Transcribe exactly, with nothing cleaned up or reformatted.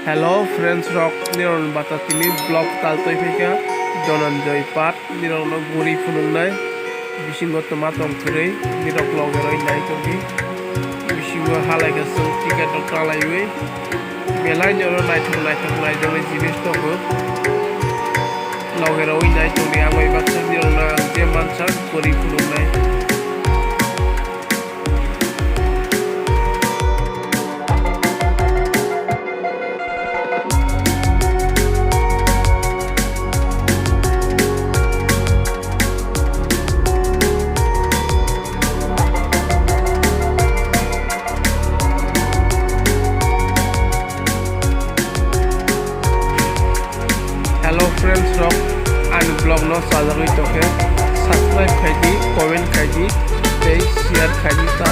Hello friends rok, nirok bata tini vlog tal toi phika Dhananjay Park, nirok no guri phunuknai bisingo toma tong kwrwi, nirok loge roi nai tongdi. Bisingo halai khe chwng ticket rok talaiwi belai ni oro naithok naithok naijaknai jinis tongo. Loge roi nai tongdi, ang bai baksa nirok no ang je mansa guri phunuknai. Hello friends rok, ani vlog no chajagwi tongkhe subscribe khaidi, comment khaidi, tei share khaidi, ta